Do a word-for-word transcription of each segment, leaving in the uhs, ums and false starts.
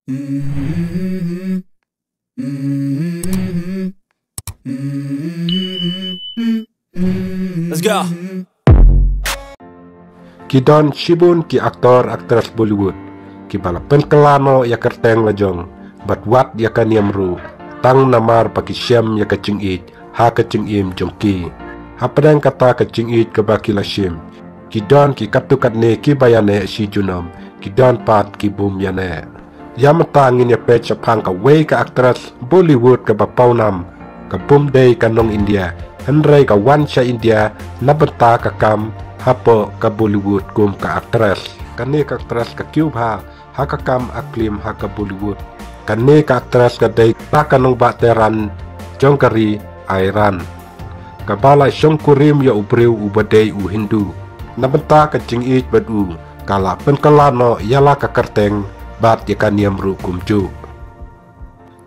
Let's go. Ki don shibun ki actor actress Bollywood kiba la pynkylla noh ïa ka kyrteng la jong bad wat ïa ka niam ruh, tang namar ba ki shem ïa ka jingïeit ha ka jingim jong ki. Hapdeng kata ka jingïeit kaba ki la shim, ki don ki katto katne kiba ïaneh shi junom, ki don pat ki bym ïaneh. Ïa mynta ngin ïa peit shaphang kawei ka actress Bollywood kaba pawnam, ka bym dei ka nong India, hynrei ka wan sha India na bynta ka kam hapoh ka Bollywood kum ka actress. Kane ka actress ka kiew bha ha ka kam act film ha ka Bollywood. Kane ka actress ka dei ka nongbah Tehran jong ka ri Iran, kaba la shongkurim ïa u briew uba dei u Hindu. Na bynta ka jingïeit bad u, ka la pynkylla noh ïa la ka kyrteng bad ïa ka niam ruh kumjuh.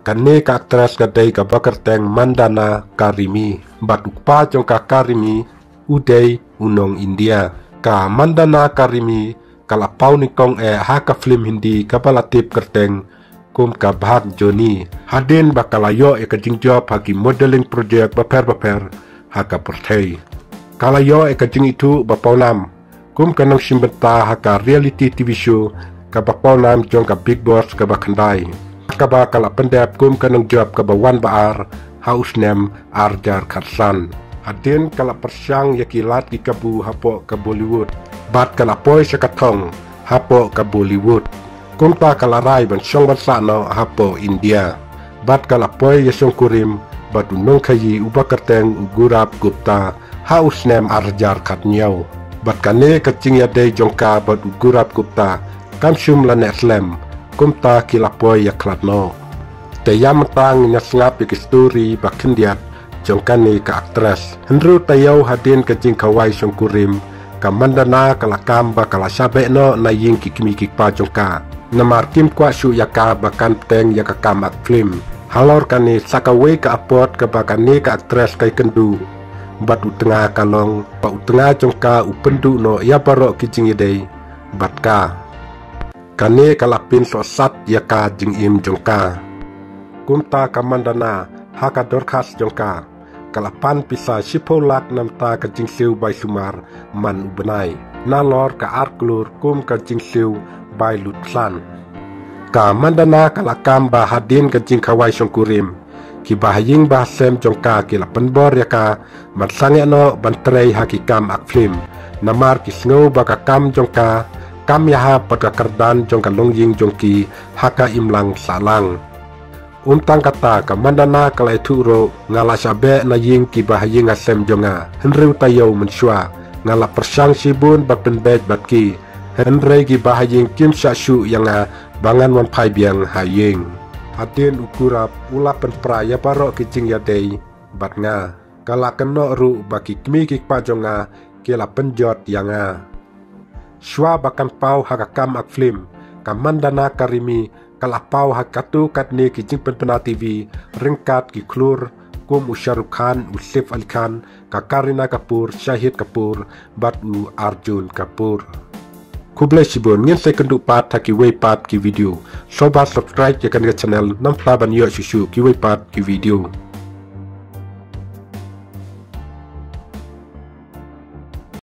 Kane ka actress ka dei kaba kyrteng Mandana Karimi, bad u kpa jong ka Karimi u dei u nong India. Ka Mandana Karimi ka la paw nyngkong eh ha ka film Hindi kaba la tip kyrteng kum ka Bhag Joni, hadien ba ka la ïoh ïa ka jingjop ha ki modeling project bapher bapher ha ka pyrthei. Ka la ïoh ïa ka jingithuh ba pawnam kum ka nongshimbynta ha ka reality T V show kaba pawnam jong ka Bigg Boss kaba khyndai, kaba ka la pyndep kum ka nongjop kaba wan ba ar ha u snem ar hajar khatsan. Hadien ka la pyrshang ïa ki lad ki kabu hapoh ka Bollywood, bad ka la poi sha ka thong hapoh ka Bollywood. Kumta ka la rai ban shong ban sah noh hapoh India, bad ka la poi ïa shongkurim bad u nongkhaïi uba kyrteng u Gaurav Gupta ha u snem ar hajar khathynñiew. Bad kane ka jingïadei jong ka bad u Gaurav Gupta kam shym la neh slem, kumta ki la poi ïa khlad noh. Te ïa mynta ngin ïa sngap ïa ki story ba khyndiat jong kane ka actress. Hynriew taïew hadien ka jingkhawai shongkurim, ka Mandana ka la kam ba ka la shah beh noh na ïing ki kmie ki kpa jong ka, namar kim kwah shuh ïa ka ba kan bteng ïa ka kam act film. Halor kane sa kawei ka apot kaba kane ka actress ka ïakynduh bad u tnga ka long ba u tnga jong ka u pynduh noh ïa baroh ki jingïadei bad ka. Kane ka la pynshohsat ïa ka jingim jong ka. Kumta ka Mandana ha ka dorkhas jong ka, ka la pan pisa shiphew lak na bynta ka jingsiew bai sumar man u bnai, nalor ka ar klur kum ka jingsiew bai lut khlaiñ. Ka Mandana ka la kam ba hadien ka jingkhawai shongkurim, ki bahaïing bahasem jong ka ki la pynbor ïa ka ban sangeh noh ban trei ha ki kam act film, namar ki sngew ba ka kam jong ka kam ïahap bad ka kyrdan jong ka longïing jong ki ha ka imlang sahlang. Ym tang kata, ka Mandana ka la ïathuh ruh, nga la shah beh na ïing ki bahaïing hasem jong nga hynriew taïew mynshuwa. Nga la pyrshang shibun ban pynbeit bad ki, hynrei ki bahaïing kim shah shuh ïa nga ba ngan wan phai biang ha ïing. Hadien u Gaurav u la pynpra ïa baroh ki jingïadei bad nga. Ka la kynnoh ruh ba ki kmie ki kpa jong nga ki la pynjot ïa nga. Shuwa ba kan paw ha ka kam act film, ka Mandana Karimi ka la paw ha katto katne ki jingpynbna T V ryngkat ki khlur kum u Shah Rukh Khan, u Saif Ali Khan, ka Kareena Kapoor, Shahid Kapoor bad u Arjun Kapoor. Khublei shibun, ngin sa ïakynduh pat ha kiwei pat ki video. Sngewbha subscribe ïa kane ka channel, namar ban ïoh shuh shuh kiwei pat ki video.